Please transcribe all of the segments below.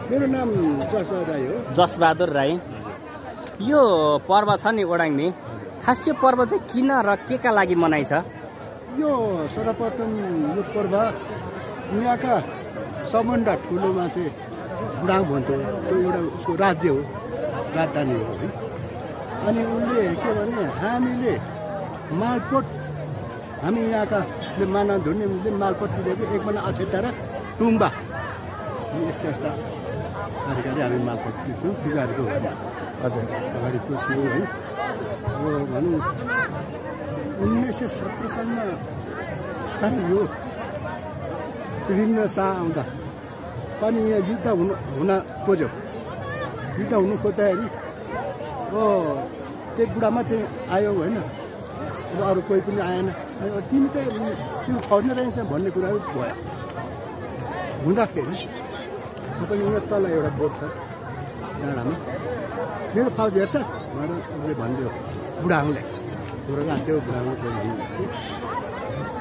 मेरो नाम जसबहादुर राई हो। जसबहादुर राई। यो पर्व छ नि ओडाङमी, खास यो पर्व चाहिँ किन र के का लागि मनाइन्छ? यो सर्वप्रथम यो पर्व यहाँका सबभन्दा ठुलो मान्छे बुढाङ भन्छ, त्यो एउटा उसको राज्य हो, राजधानी हो है। अनि उनले के भने हामीले मालपोत, हामी यहाँका माना धुने मालपोत दिएको एक महिना अक्षता र टुम्बा यस्ता यस्ता तरिकाले हामी मालपोत दिन्छौँ बिगारेको हो। हजुर अगाडि त्यो थियो है। अब भनौँ 1970 सालमा खालि यो विभिन्न शाह आउँदा पनि यहाँ युद्ध हुन खोज्यो। युद्ध हुनु खोज्दाखेरि त्यो बुढा मात्रै आयो होइन, अब अरू कोही पनि आएन। तिमी त त्यो खर्ने रहेछ भन्ने कुराहरू भयो। हुँदाखेरि तपाईँ यहाँ तल एउटा बोर्ड छ डाँडामा, मेरो फौज हेर्छस् भनेर उसले भनिदियो बुढाङलाई। बुढा राख्थ्यो बुढाङले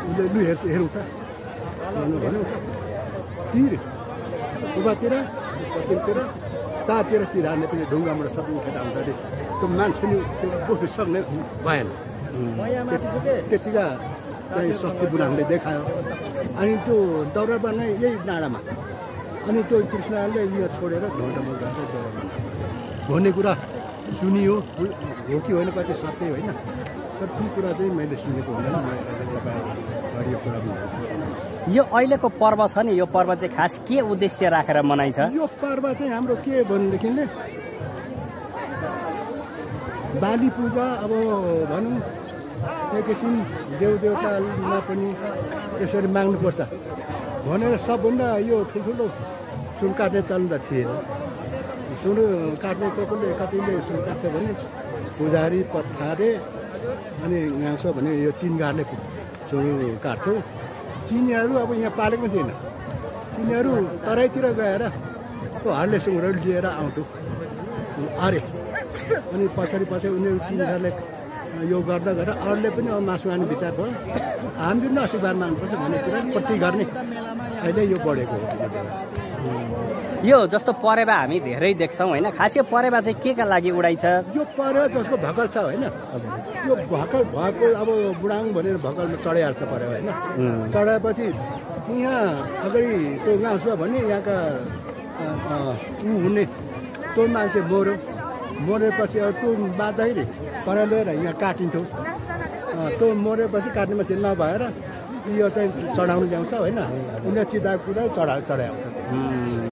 उसले लु हेरौँ त भन्यो। तिर उभातिर पश्चिमतिर चारतिर तिर हाल्ने पनि ढुङ्गाबाट सबै उठेर आउँदाखेरि त्यो मान्छेले त्यो बस्नु सक्ने भएन। त्यतिका चाहिँ शक्ति बुढाङले देखायो। अनि त्यो दौरामा नै यही डाँडामा अनि त्यो कृष्णले यहाँ छोडेर ढोँडामा गएर दौरामा भन्ने कुरा सुनियो। हो कि होइन कति सत्य होइन, तर ती कुरा चाहिँ मैले सुनेको हुँदैन। यो कुरा यो अहिलेको पर्व छ नि, यो पर्व चाहिँ खास के उद्देश्य राखेर मनाइन्छ? यो पर्व चाहिँ हाम्रो के भनेदेखिले बाली पूजा, अब भनौँ एकैछिन देवदेवतामा पनि यसरी माग्नुपर्छ भनेर सबभन्दा यो ठुल्ठुलो सुन काट्ने चलन त थिएन। सुन काट्ने कतिले सुन काट्थ्यो भने पुजारी पत्थारे अनि गाउँछ भने यो 3 गाडले सुन काट्थ्यो। तिनीहरू अब यहाँ पालेको थिएन। तिनीहरू तराईतिर गएर त्यो हाडले सुँगुरहरू लिएर आउँथ्यो अरे। अनि पछाडि उनीहरू 3 गाडले यो गर्दा गरेर अरूले पनि अब मासु खाने विचार भयो। हामीले पनि आशीर्वाद माग्नुपर्छ भन्ने कुरा प्रति गर्ने अहिले यो बढेको हो। यो जस्तो परेवा हामी धेरै देख्छौँ होइन, खास यो परेवा चाहिँ के का लागि उडाइन्छ? यो परेवा जसको भकल छ होइन, यो भकल भएको अब बुढाङ भनेर भकलमा चढाइहाल्छ परेवा होइन। चढाएपछि यहाँ अगाडि त्यो गाउँछ भने यहाँका ऊ हुने त्यो मान्छे मरेपछि अब त्यो बाँच्दाखेरि पर लिएर यहाँ काटिन्थ्यो। त्यो मरेपछि काट्ने मान्छे नभएर यो चाहिँ चढाउनु ल्याउँछ होइन। उनीहरू चिताएको कुरा चढाउँछ।